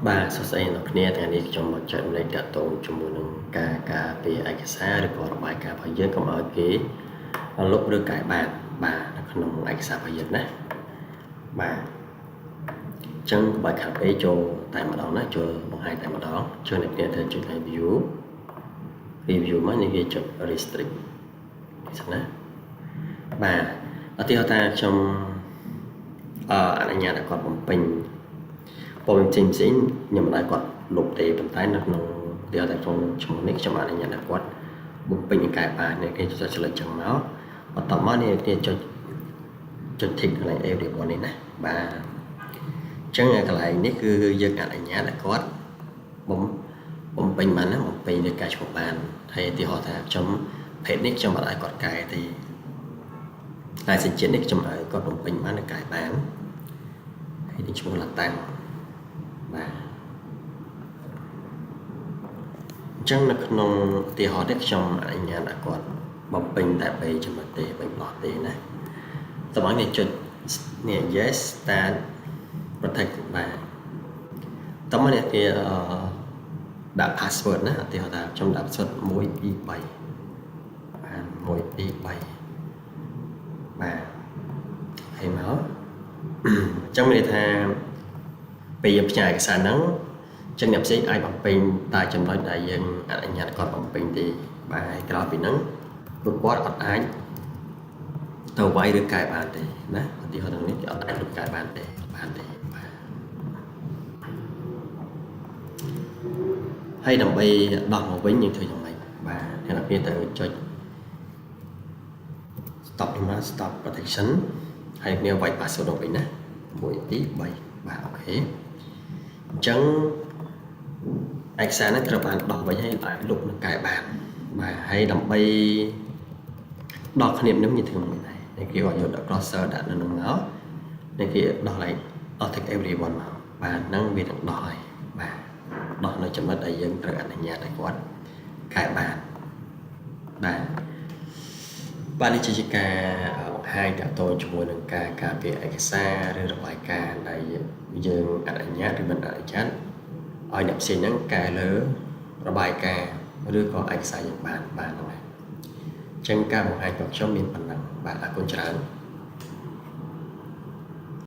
បាទសួស្តីអ្នកគ្នាថ្ងៃនេះខ្ញុំមកចែករំលែកតាក់ទងជាមួយនឹងការការពារឯកសារឬក៏របាយការណ៍របស់យើងកុំឲ្យគេលុបឬកែបានបាទនៅក្នុងឯកសាររបស់យើងណាបាទអញ្ចឹងកុំឲ្យខាតពេលចូលតែម្ដងណាចូលបង្ហាញតែម្ដងចូលអ្នកគ្នាត្រូវចុច review review មកនេះគេចុច restrict សិនណាបាទឧទាហរណ៍ថាខ្ញុំអនុញ្ញាតឲ្យគាត់បំពេញព័ត៌មានផ្សេងផ្សេងខ្ញុំមិនឲ្យគាត់លុបទេប៉ុន្តែនៅក្នុងឧទាហរណ៍តែក្នុងឈ្មោះនេះខ្ញុំអនុញ្ញាតឲ្យគាត់បំពេញកែបាននេះគេចុច select ចឹងមកបន្ទាប់មកនេះគេចុចចុច tick កន្លែង everyone នេះណាបាទអញ្ចឹងកន្លែងនេះគឺយើងអនុញ្ញាតឲ្យគាត់បំបំពេញបានណាបំពេញលើការឈ្មោះបានហើយឧទាហរណ៍ថាខ្ញុំភេទនេះខ្ញុំអត់ឲ្យគាត់កែទេហើយសញ្ជាតិនេះខ្ញុំឲ្យគាត់បំពេញបាននិងកែបានហើយនេះឈ្មោះឡាតាំងបាទអញ្ចឹងនៅក្នុងឧទាហរណ៍នេះខ្ញុំអនុញ្ញាតឲ្យគាត់បំពេញតែ3ចំណុចទេ3ប្លោះទេណាតើនេះចុចនេះ yes start protect បាទតើមកនេះគេដាក់ password ណាឧទាហរណ៍ថាខ្ញុំដាក់ password 1 2 3បាទ1 2 3បាទហើយមកអញ្ចឹងមានន័យថាពេលយើងផ្ញើឯកសារហ្នឹងចឹងអ្នកផ្សេងអាចបំពេញតែចំណុចដែលយើងអនុញ្ញាតគាត់បំពេញទេបាទហើយក្រោយពីហ្នឹងពួកគាត់អត់អាចទៅវាយឬកែបានទេណាឧទាហរណ៍ទាំងនេះគេអត់អាចលុបកែបានទេបានទេបាទហើយដើម្បីដោះមកវិញយើងធ្វើយ៉ាងម៉េចបាទអ្នកនរគ្នាត្រូវចុច stop នេះមក stop protection ហើយគ្នាវាយ password មកវិញណា1 2 3បាទ OK អញ្ចឹងឯកសារនេះត្រូវបានដោះវិញហើយអាចលុបនិងកែបានបាទហើយដើម្បីដោះគ្នានឹងយើងធ្វើមិនដែរនេះគេក៏យកដាក់ cursor ដាក់នៅក្នុងមកនេះគេដោះឡើងដោះ tick everyone មកបាទហ្នឹងវានឹងដោះហើយបាទដោះនៅចំណុចដែលយើងត្រូវអនុញ្ញាតឲ្យគាត់កែបានបាទបាទនេះជាការបង្ហាញតាក់ទងជាមួយនឹងការការពារឯកសារឬរបាយការណ៍ដែលយើងអនុញ្ញាតឬមិនអនុញ្ញាតឲ្យអ្នកផ្សេងហ្នឹងកែលើរបាយការណ៍ឬក៏ឯកសារយើងបានបានហ្នឹងហើយអញ្ចឹងការបង្ហាញរបស់ខ្ញុំមានប៉ុណ្ណឹងបាទអរគុណច្រើន។